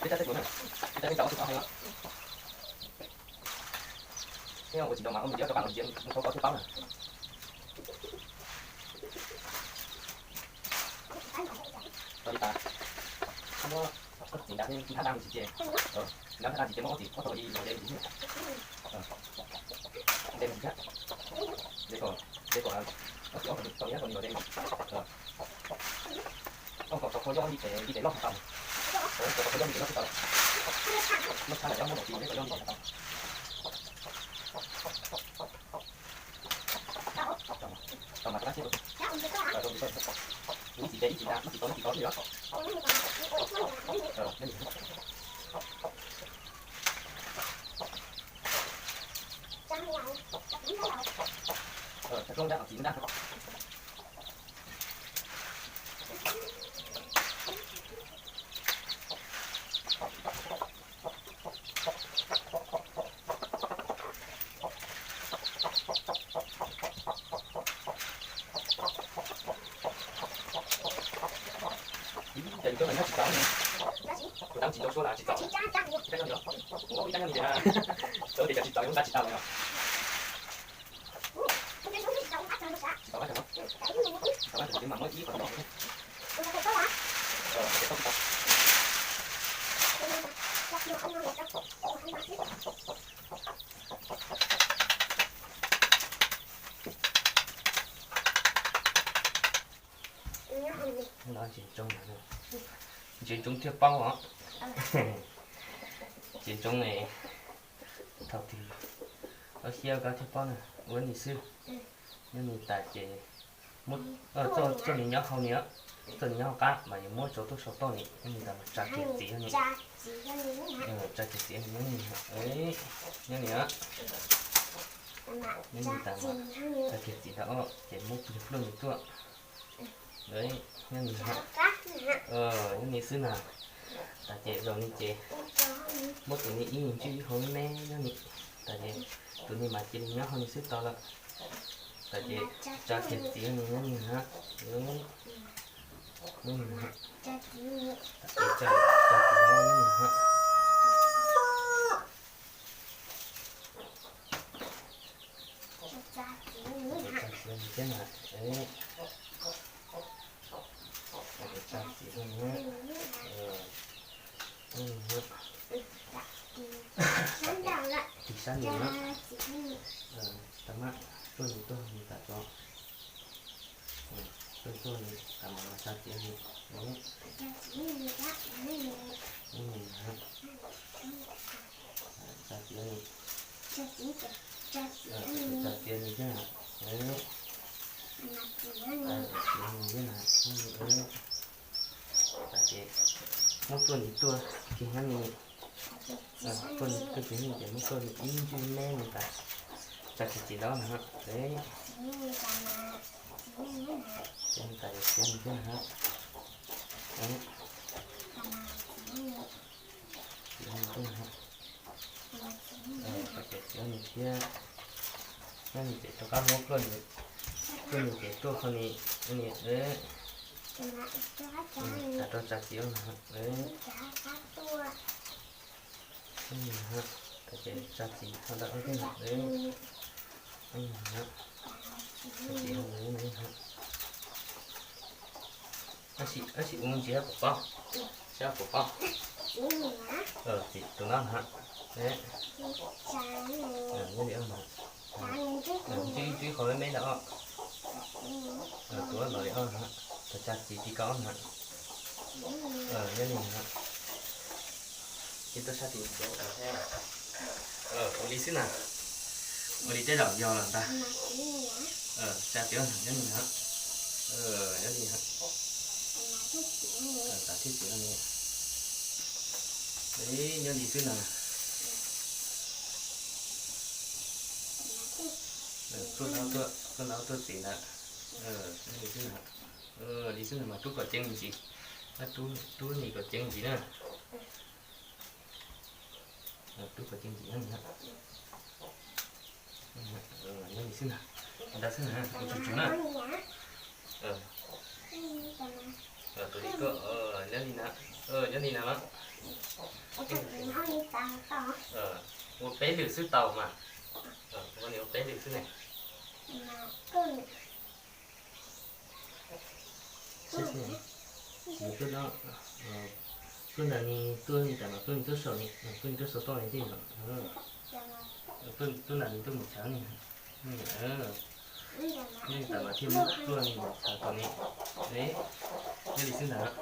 Peb tab teb kuv na, peb tab peb tau ob tug pab heev os. Thiab ua tsis tau mas ua me ntsis ob rab qab los ntxias mus thauj koj ob tug pab na. Tau li tas, muab ob txiv nrad thiab nrab nrad mus tsis ces, nrab nrad tsis ces muab ob txiv ob tug ib los ces ntxiv. Ntes mus thiab, ntes kom, ntes kom ob txiv ob tug tau li nab tau li los ces, koj kom tau qhua yoj ib pem ib pem loj tau, kom tau qhua yoj ib pem loj tau, muab tshab los coj muab los txiv ntes kom yoj ib pem tau. Tau mas tau kab tsib, ib txiv ces ib txiv nrad, ib txiv tau ib txiv tau xwb yom. Txiv nrad. Ib yam li koj mas nyob tsis txaus ne. Kuv tab tsis tau suab las tsis txaus. Ib rab nyob li os, kuv ib rab nyob li ces na. Txawm tias cov tsis txaus yog tab tsis tau los yog. Tsis tau qab tag no. Tsis tau qab tag no ces mam muab ib qho no. Ntses ntsoov, ntses ntsoov thiaj paub os. Ntses ntsoov ne, thaum twg ob xyab koj thiaj paub na, ua ni xwb. Nyob ni tas ces muab, txoj ni nyob hauv ni, txoj ni nyob hauv qab mas yuav muab tso tuaj saum toj ni, nyob ni tas mas tsa kiag txiv ni. Tsa kiag txiv ni, nyob ni, nyob ni, nyob ni tas mas tsa kiag txiv ntawd os ces muab pluaj ni tuaj. Nyob ni, nyob ni xwb na. Tas ces zaum ni ces muab tus ni ib ntswj ib hauv me me nyob ni. Tas ces tus ni mas cia li nyob hauv ni xwb tau lawm. Tas ces tsa kiag txiv ni nyob ni na. Nyob ni na. Tas ces tsa, tsa kiag nyob ni na. Tsa kiag ni thiab na. Tsa kiag ni. Tig sab ni na. Tau mas, tuaj ni tuaj ni tas tso. Tuaj tuaj ni tas mas tsa kiag ni. Tsa kiag ni. Tsa kiag ni thiab na. Tsa kiag ni thiab na. Tas ces muab pluaj ni tuaj kiag nyob ni. Pluaj ni tuaj kiag ni ces muab pluaj ni ib ntswj me me ni tas. Tsa kiag txiv ntawd na. Ces tas kiag txiv ni thiab na. Txiv ni thiab na. Tsa kiag txiv ni thiab. Nyob ni ces rov qab muab pluaj ni. Tuaj ni ces tuaj qhov ni, ni, tas rau tsa txiv ua na, tas ces tsa txiv ho ntawm ob tug na, tsa txiv ho ntawm, tab sis ua ntsis hab kom paub, saib kom paub, txiv tus no na, nyob li, ntswb qhov me me ntawd os, tus no li os, tsa txiv ti kaus na, nyob li na. Ces tuaj sab tim no, ua li xwb na, ua li tej zaum yog lawm ntag. Tsa txiv nyob li na, nyob li, tas thiaj txiv, nyob li xwb na. Tuaj laub tuaj txiv ntawd, nyob li xwb na, li xwb na mas rub kom ceev ntsis, rub nim kom ceev ntsis na. Rub kom ceev ntsis, nyob li xwb na, ntawd xwb na, kuv tsuj tsuj na. Tus li tuaj, nyob li na, nyob li na mas. Ua peb lwm xwb tau mas, ua peb lwm xwb ne. Tuaj ntawm ni, tuaj ni tas mas tuaj ni tuaj saum ni, tuaj ni tuaj saum toj ni tej no, tuaj ntawm ni tuaj mus tshav ni, nej tas mas thiaj muab tuaj ni mus tshav tau ni, nyob li xwb ntag.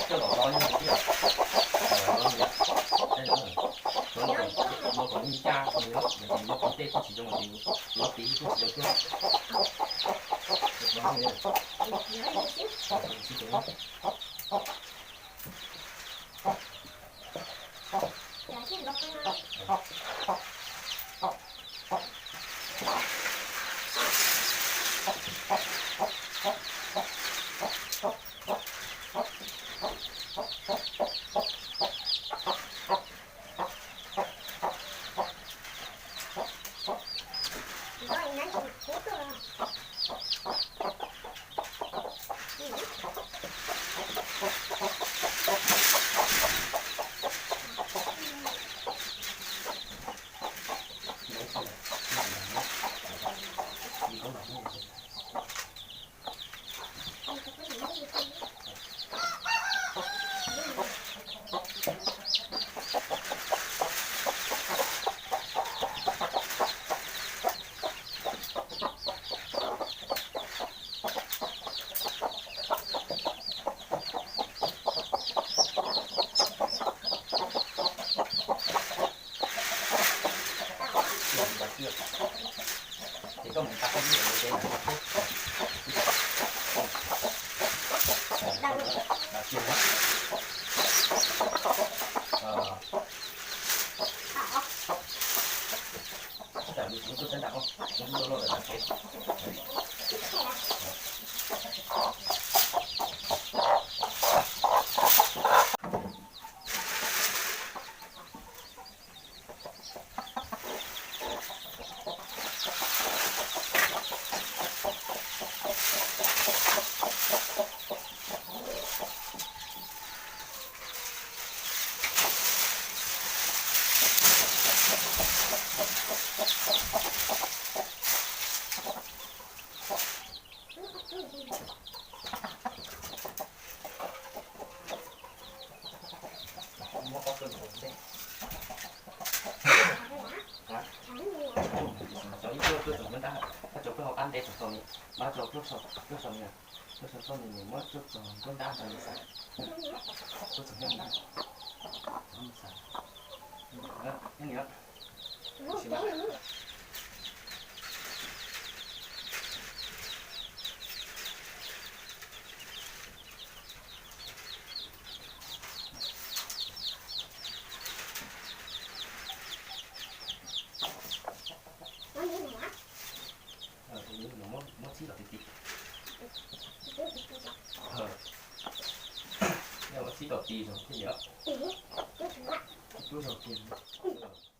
Coj los lo nyob hauv thiab. Lo kom nyuj ncaj, lo kom tej kuj tsis zoo, lo tid kuj tsis zoo thiab. Cov ib tuaj tuaj txog nruab nrab, koj tso peb hauv qab ntev txog txog ni, mas tso peb saum ni, peb saum txoj ni muab tuaj txog nruab nrab txog ni xav, tuaj txog nruab nrab, nyob ni. Muab txhib kom ti ti. Muab txhib kom ti zog thiaj li, rub zog kiag.